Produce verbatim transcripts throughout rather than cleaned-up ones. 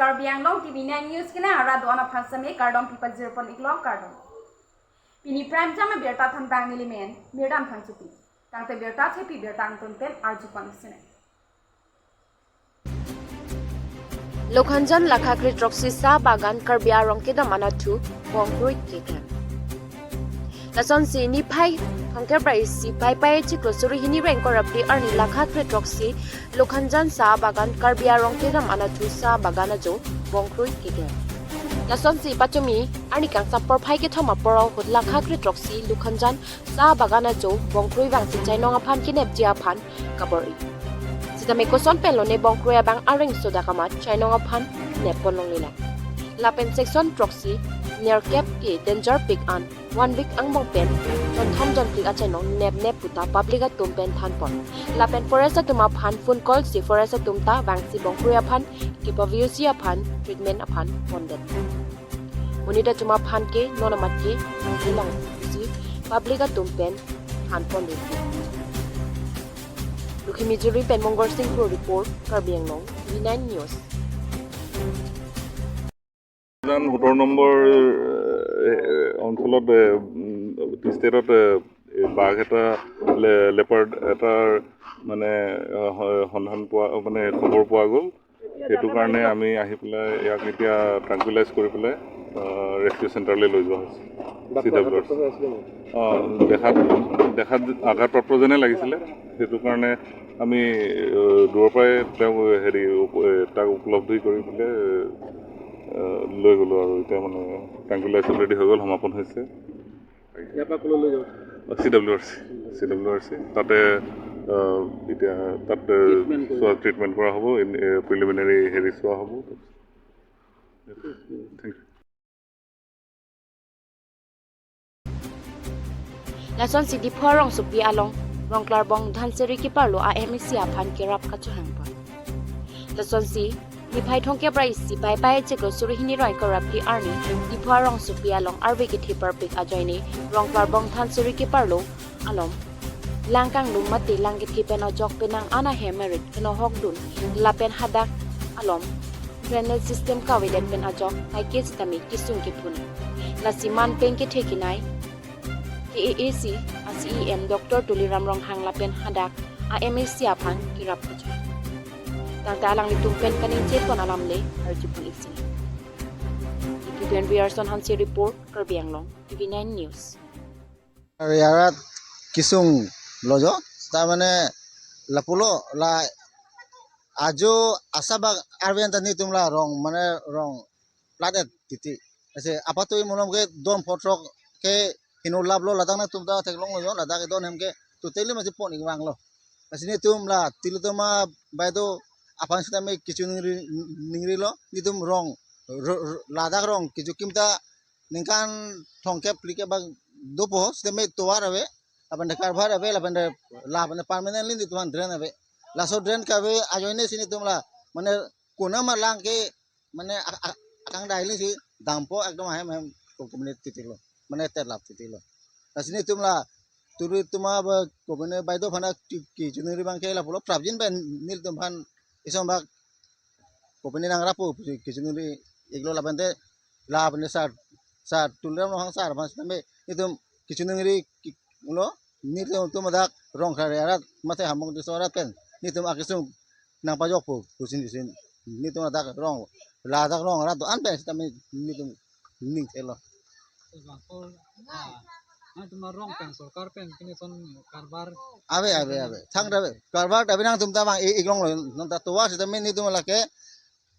Karbi Anglong T V nine News kena ara do-an aphan seme kardom pipajir pon iklo, kardom. Pini prime time abirta thanbang nelimen Mirdan Phangchopi. Tangte birta thepi birta angton pen arju pon iksinang. Lokhanjan lakha kre throksi sa bagan Karbi arong kedam anatthu bongkrui keklem. Lasonsi niphai thomkep ra isi Paipai chiklo suri hini ingkoi ra phli arni lakha kre throksi Lokhanjan sa bagan Karbi arong kedam anatthu sa bagan ajo bongkrui keklem. Lasonsi pachumi arni kangsam porphai kethom apor ahut lakha kre throksi Lokhanjan sa bagan ajo bongkrui vangsi chainong aphan kenepji aphan kabor-i. Sitame koson pen lone bongkrui abang areng sodak amat chainong aphan nep pon longlelang. Lapen section throksi nerkep ke danger pik an one week angbong pen jonthom jonphli achainong nepnep puta public atum pen than pon. Lapen forest atum aphan phone call si forest atum ta vangsi bongkrui aphan kepaviusi aphan treatment aphan pondet. Monit atum aphan ke non amat ke kelang si public atum pen than pon dun. Lukhimi Juri pen Mongol Singh Kro report, Karbi Anglong, T V nine News. জন সোতৰ নম্বৰ, এ, অঞ্চলত, এ, উম, টি ষ্টেটত, এ, এ, বাঘ এটা, লে-, লেপাৰ্ড এটাৰ মানে, এ, স-, সন্ধান পোৱা, মানে খবৰ পোৱা গ'ল। সেইটো কাৰণে আমি আহি পেলাই ইয়াক এতিয়া ট্ৰাংকুইলাইজ কৰি পেলাই, আ, ৰেস্কিউ চেণ্টাৰলৈ লৈ যোৱা হৈছে। বাঘটো চি ডব্লিউ আৰ চি। আঘাতপ্ৰাপ্ত হৈ আছিলে নেকি? অ, দেখাত, দেখাত আঘাতপ্ৰাপ্ত যেনে লাগিছিলে। সেইটো কাৰণে আমি, আ, দূৰৰ পৰাই তেওঁক হেৰি, উপ-, এ, তাক উপলব্ধি কৰি পেলাই, আ, লৈ গ'লো আৰু এতিয়া মানে ট্ৰাংকুইলাইজ অলৰেডি হৈ গ'ল, সমাপন হৈছে। ইয়াৰ পৰা ক'লৈ লৈ যাব? চি ডব্লিউ আৰ চি, চি ডব্লিউ আৰ চি। তাতে, আহ, এতিয়া তাত, আহ, ট্ৰিটমেণ্ট কৰিব। চোৱা, ট্ৰিটমেণ্ট কৰা হ'ব, ইন-, এ, প্ৰিলিমিনাৰী হেৰি চোৱা হ'ব। Thank you. Lasonsi Diphu arongsopi along Rongklarbong Dhansiri keparlo a M A C aphan kerap kachohang pon. Lasonsi niphai thomkep ra isi Paipai chiklo suri hini ingkoi ra phli arni Diphu arongsopi along arve kethe parpik ajoine Rongklarbong Dhansiri keparlo along lang kanglum mate lang kethe pen ajok penang an ahem merit kenohok dun lapen hadak along drainage system kavedet pen ajok kaike sitame kesung kephun. Lasi man pen kethe kenai K A A C a C E M Doctor Tuliram Ronghang lapen hadak a M A C aphan kerap kejut. Tangte alanglitum pen kaningje pon alam le arju pon iksinang. Diphu pen Riyarson Hanse report, Karbi Anglong, T V nine News. Yarat kesung lo jo, ta mane lapulo la ajo asabak arve anta netum la rong mane rong plat-et titi. Ase apatui malom ke don photrok ke hino laplo, ladak netum ta theklonglo jo, ladak don hem ke totally masi pon ingvanglo. Ase netum la Tilottama Baideo aphan sitame kecho ningri, ningrilo, netum rong, ro-, ro-, ladak rong kecho kim ta ningkan thomkep phli ke bang dopo, sitame tovar ave, lapen de culvert ave, lapen de, lapen de permanently netum drain ave. Laso drain kave ajoine si netum la mane konat ma lang ke mane ak-, ak-, akang daily si dampo ekdom ahem hem ko-, community titilo. Mane terlap titilo. Lasi netum la Tilottama ba kopine Baideo aphan ke-, kecho ningri abang ke lapulo prapjin pen nelitum aphan isom bak kopine nangrapo kecho ningri iklo lapen te lapen te sar, sar Tuliram Ronghang sar aphan sitame netum kecho ningri ki-, lo, netum atum adak Rongkhare arat mate Hamong Tisso arat pen netum akesung nangpajokpo pusin pusin. Netum adak rong, ladak rong arat do-an pen sitame netum ning thelo. Bang, ah, netum rong pen sorkar pen pini son karbar. Ave, ave, ave. Thang ave. Karbar ta ave nangtum ta bang i-, iklonglo. Nang ta tovar sitame netum lake,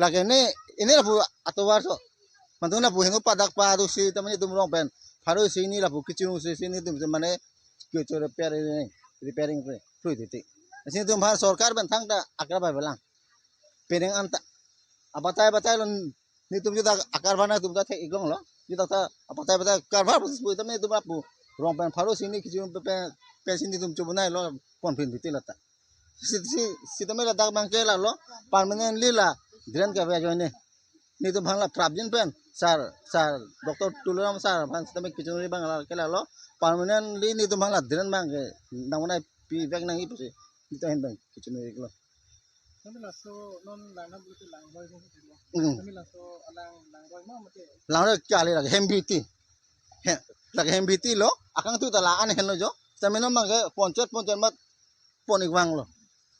lake ne, ne lapu atovar so. Mantum lapu heno padak pa do sitame netum rong pen pharo isi hini lapu kecho isi hini netum mane kecho repair ne, repairing pe, free titi. Isi netum aphan sorkar pen thangta akra ba belang. Penang anta abatai batai lo netum juta akarbar netum ta thek iklonglo. Juta ta abatai batai karbar proses pu tame netum lapu rong pen pharo isi hini kecho pe, pe, pe isi netum chobonai lo pon phin titi lata. Si, si, sitame ladak abang ke lalo permanently la drain kave ajoine netum aphan la prapjin pen sar, sar Doctor Tuliram sar aphan sitame kecho ningri abang la ke lalo permanently netum aphan la drain abang ke nang manai pivek nangji pusi netum ahin abang kecho ningri iklo. Kami laso non langnam bulu tu langroi mo tu lo. Hmm. Kami laso alang langroi ma mate. Langroi kali lagi hem biti. He, lagi hem biti lo. Akangtui ta la-an henlo jo. Sami non mangke ponchet ponchet mat pon-ik vanglo.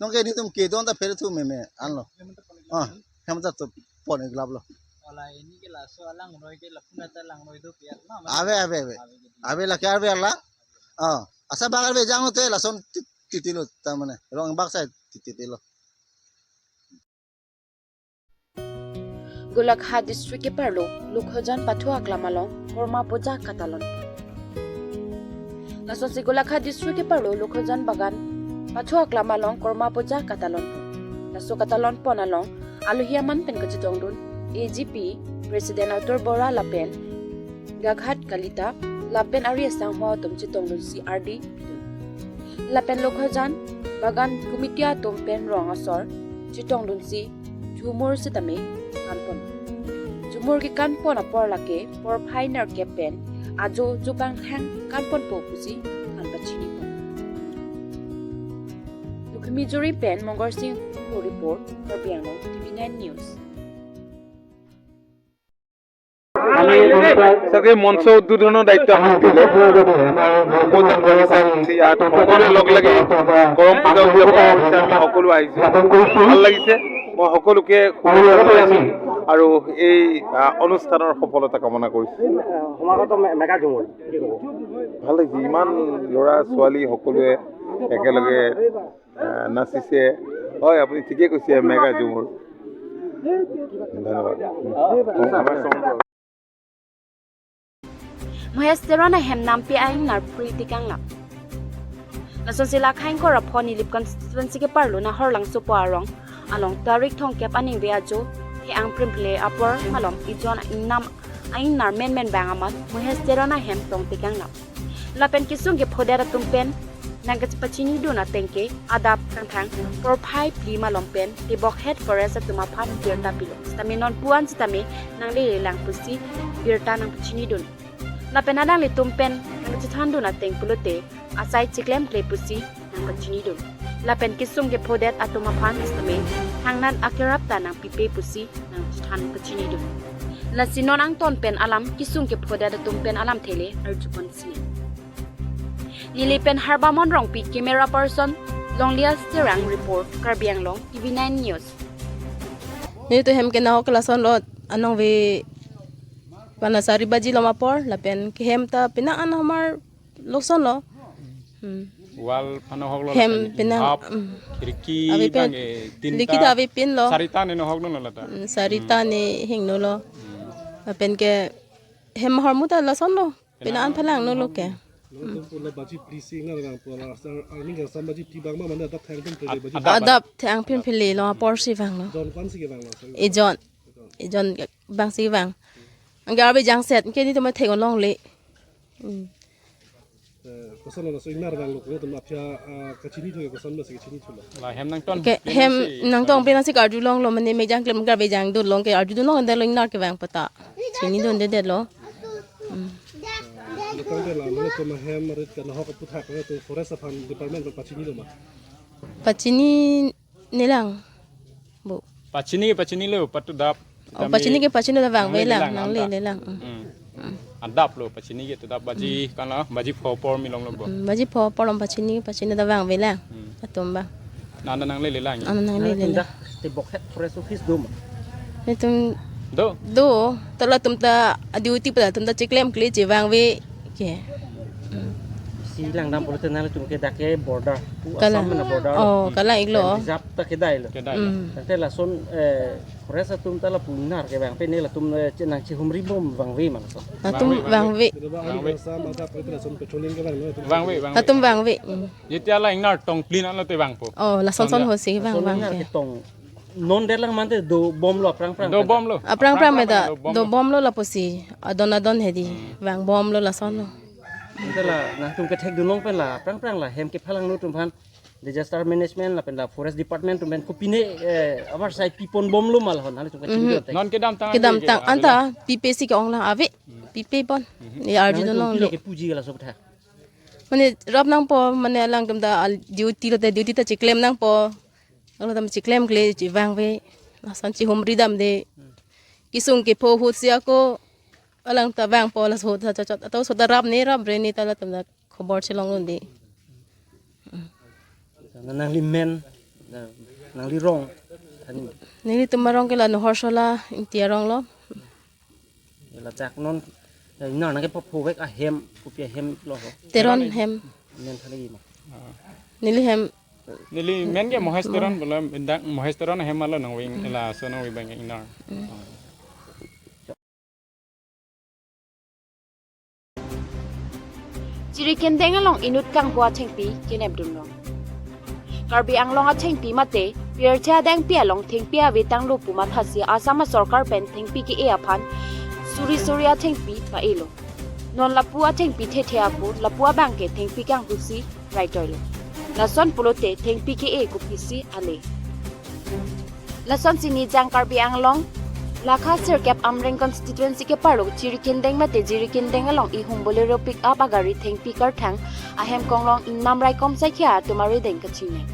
Nonke netum kedon ta pherthu meme anlo. Hem ta pon-ik Ah, vang. Hem ta tu pon-ik laplo. Ola ini ke laso alangroi ke lapu na ta langroi do piak ma. Ave, ave, ave. Ave ke di. Ave lake ave la. Ah, asa bak ave jang te lason tit-, titilo ta mane. Rong bak sai titilo. Golaghat district keparlo Lokhojan pathu aklam along Korma Puja katalon. Lasonsi Golaghat district keparlo Lokhojan bagan pathu aklam along Korma Puja katalon. Laso katalon pon along alohi aman pen kachetongdun A G P President Atur Bora lapen Gaghat Kalita lapen ari asangho atum chetongdunsi ardi pidun. Lapen Lokhojan bagan committee atum pen rong asor chetongdunsi jhumur sitame kanpon. Jhumur kekanpon apor lake porphai nerkep pen ajo jubang thang kanponpo pusi than pachinipon. Lukmi Juri pen Mongol Sing report, Karbi Anglong T V nine News. আমি চাগে মঞ্চ উদ্বোধনৰ দায়িত্ব আমাক দিলে। উদ্বোধন কৰিছে। ইয়াত সকলোৱে লগ লাগি কৰম পূজা উদযাপন কৰিছে। আমি সকলো আহিছো। ভাল লাগিছে। মই সকলোকে শুভেচ্ছা জনাইছো আৰু এই, আহ, অনুষ্ঠানৰ সফলতা কামনা কৰিছো। সমাগত মে-, মেগা ঝুমুৰ, কি ক'ব? ভাল লাগিছে। ইমান ল'ৰা ছোৱালী সকলোৱে একেলগে আহ, নাচিছে। হয়, আপুনি ঠিকে কৈছে, মেগা ঝুমুৰ। ধন্যবাদ। আমাৰ song- Mohes Teron ahem nampi a-ingnar phuri tikanglap. Lasonsi Lakha ingkoi ra pho Nilip constituency keparlo Nahorlangso po arong along tarik thomkep aningve ajo he-ang primple apor malom ijon ingnam a-ingnar menmen bang amat Mohes Teron ahem tong tikanglap. Lapen kesung kephodet atum pen nangkachepachinidun ateng ke adap kangthang porphai phli malom pen tebokhet forest atum aphan birta pilo. Sitame non pu-an sitame nanglelelang pusi birta nangpachinidun. Lapen alanglitum pen nangkachethandun ateng pulote asai chiklemkle pusi nangpachinidun. Lapen kesung kephodet atum aphan sitame thangnat akerap ta nangpipe pusi nangchethan pachinidun. Lasi non angton pen alam kesung kephodet atum pen alamthe le arjuponsi. Neli pen Harbamon Rongpi, camera person Longlias Terang, report Karbi Anglong T V nine News. Nelitum hem ke nahok lasonlo, anong ve pana sari baji lom apor lapen kehem ta pina an hamar lokson lo. Hmm. Wall pano hok lo Hem lapen pina, hap, hmm. Khirki Abi pen bang, eh, tinta, Khirki ta abi pin lo. Sarita ne no hok no lata. Hmm, sarita ne hing no lo. Hmm. Lapen ke hem hormu ta lason lo. Pina an phalang no lo ke. Nangtum pula baji phli si ingnar vang pula, army kangsam baji phli bang ma mane adap thang pin phli Ad-, baji. Adap. Adap thang pin phli lo apor si vang lo. Jon kwan si ke vang lo, sir? Ijon. Ijon bang si vang. Anke arve jangset, anke netum thek-ong longle. Hmm. Eh, koson lo so ingnar vang lo, netum aphi, ah, kachinithu ke koson lo si kachinithu lo. La hem nangton Ke plin hem si nangton vang. Plin si karjulong lo, mane mejang klem karve jangdun long ke arjudun long, ande lo ingnar kevang pata. Chinidundedet lo. Hmm. Dokang de la mane netum hem arit ke nahok aputhak netum forest aphan department pachini lo ma? Pachini nelang. Bu. Pachini ke pachini lo, patu dap. Oh, pachini ke pachini ta vangve lang, nanglele lang. Hmm. Hmm. Adap lo, pachini ke tu dap baji, hmm, kan la, baji pho apor milong lo bo. Hmm, baji pho apor lo pachini, pachini ta vangve lang. Hmm. Atum ba. Nana nanglele lang. Ana nanglele lang. Tebokhet forest office do ma? Netum do. Do. Tala atum ta duty pada atum ta chiklemkle chevangve ke. Hmm. Si langdam pulote nangtum ke dak ke border. Pu Kalang. Assam na border. Oh, hmm, kalang-ik lo. Reserve ta kedai lo. Kedai lo. Hmm. Tangte lason, eh, forest atum ta lapu ingnar kevang pen nangtum, eh, che-, nangchehumri bom vangve ma lason. Latum vangve. Vangve. Vangve. Vangve, vangve. Latum vangve. Hmm. Jetia la ingnar tong plin an lote vangpo. Oh, lason son ho si vang lason vang ingnar ke. Ketong. Non det lang mante dobom lo aphrang phrang. Dobom lo. Aphrang phrang meda dobom lo. Dobom lo lapusi. Adon adon hedi. Hmm. Vangbom lo lason lo. Ante la nangtum kethekdun long pen la aphrang phrang la hem kephalang lo atum aphan disaster management lapen la forest department atum pen kopine, eh, avarsai piponbom lo ma lahon hali atum kachinidun te. Non kedamtang kedamtang anta pipe si ke-ong lang ave. Hmm. Pipe pon. Hmm. Ya arjudun longle. Nangtum pilo kepuji ke laso aphuthak? Mane rap nangpo, mane alangtum ta al duty lote duty ta chiklem nangpo. Alangtum chiklemkle chevangve, lason chihumri damde. Kesung kepho ahut si ako, alang ta vangpo, laso ahut ta chot chot. Ato so ta rap ne rap re ne ta latum ta khobor chelong unde. Na nangli men, na nangli rong, ani. Nelitum arong ke la Nohor Sola Ingti arong lo. Lachak non, ya, ingnar nangkepho phovek ahem, kopi ahem lo ho. Teron hem. Men thani ma. Neli hem. Neli men ke Mohes Teron, bole indak Mohes Teron ahem alo nangving, laso nangving bang ingnar. Jirikindeng along inut kangpu athengpi kenep dunlong. Karbi Anglong athengpi mate pirthe adengpi along thengpi ave tanglo pu mathasi Assam asorkar pen thengpi ke-e aphan suri suri athengpi pa-elo. Non lapu athengpi thethe apor lapu abang ke thengpi kangpusi raitoilo. Lason pulote thengpi ke-e kopisi ale. Lasonsi Nijang Karbi Anglong lakha sirkep Amreng constituency keparlo Jirikindeng mate Jirikindeng along ihum Bolero pick up agari thengpi karthang ahem konglong ingnam raikom saikia atum arideng kachinine.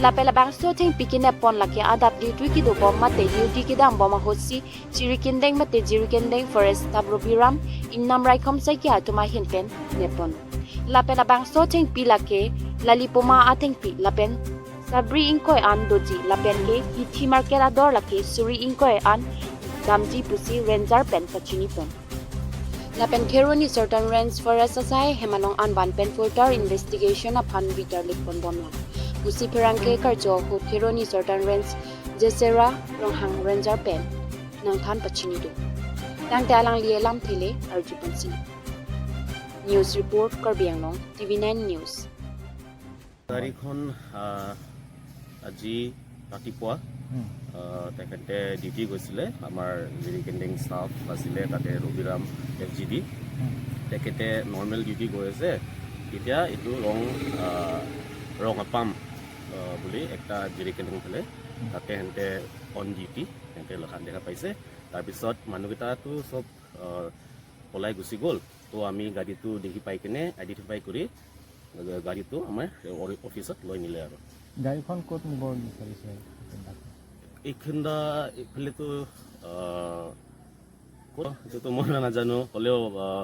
Lapen labangso thengpi kenep pon lake adap duty kedobom mate duty kedambom ahutsi Jirikindeng mate Jirikindeng forest staff Robiram ingnam raikom saikia atum ahin pen nep pon. Lapen labangso thengpi lake Lalipoma athengpi lapen Sabri ingkoi an doji lapen ke Hithi market ador lake suri ingkoi an damji pusi ranger pen kachini pon. Lapen Kheroni Southern Range Forest asai hem along anvan pen further investigation aphan bitar lik pon bomlang pusi pherangke karjo ahut Kheroni Southern Range Jesera Ronghang ranger pen nangthan pachini do. Tangte alangli alamthe le arju pon sini. News report, Karbi Anglong, T V nine News. গাড়ীখন আহ, আজি ৰাতিপুৱা আহ, তেখেতে ডিউটি গৈছিলে। আমাৰ যিখিনি কেণ্ডিং ষ্টাফ আছিলে তাতে, ৰবিৰাম এফ জি ডি, তেখেতে নৰ্মেল ডিউটি গৈ আছে। তেতিয়া এইটো ৰং আহ, ৰং আপাম আহ, বুলি একটা জিৰি কেণ্ডিং ফালে, তাতে সিহঁতে অন ডিউটি সিহঁতে লখান দেখা পাইছে। তাৰপিছত মানুহকেইটাতো চব আহ, পলাই গুচি গ'ল। তো আমি গাড়ীটো দেখি পাই কিনে আইডেণ্টিফাই কৰি আহ, গাড়ীটো আমাৰ অ- অফিচত লৈ নিলে আৰু। গাড়ীখন ক'ত নিব বিচাৰিছে? এইখন দা এইফালেতো আহ, ক'ত এইটোতো মই নাজানো, হ'লেও আহ,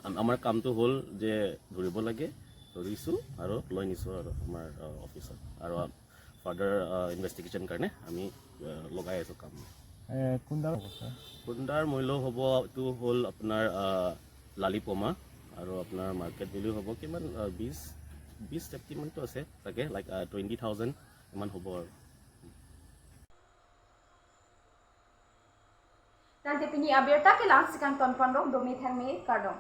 আম- আমাৰ কামটো হ'ল যে ধৰিব লাগে, ধৰিছোঁ আৰু লৈ নিছোঁ আৰু আমাৰ আহ, অফিচত। আৰু ফাৰ্ডাৰ ইনভেষ্টিগেশ্যন কাৰণে আমি আহ, লগাই আছোঁ কাম। এ, কোনডাল হ'ব, ছাৰ? খুন্দাৰ মূল্য হ'ব, এইটো হ'ল আপোনাৰ আহ, লালিপমা আৰু আপোনাৰ মাৰ্কেট ভেলিউ হ'ব কিমান, আহ, বিশ বিশ টকা কিমানটো আছে চাগে, লাইক টুৱেণ্টি থাউজেণ্ড ইমান হ'ব আৰু। Tangte pini abirta ke la-an si kangton ponlo, domi thangme kardom.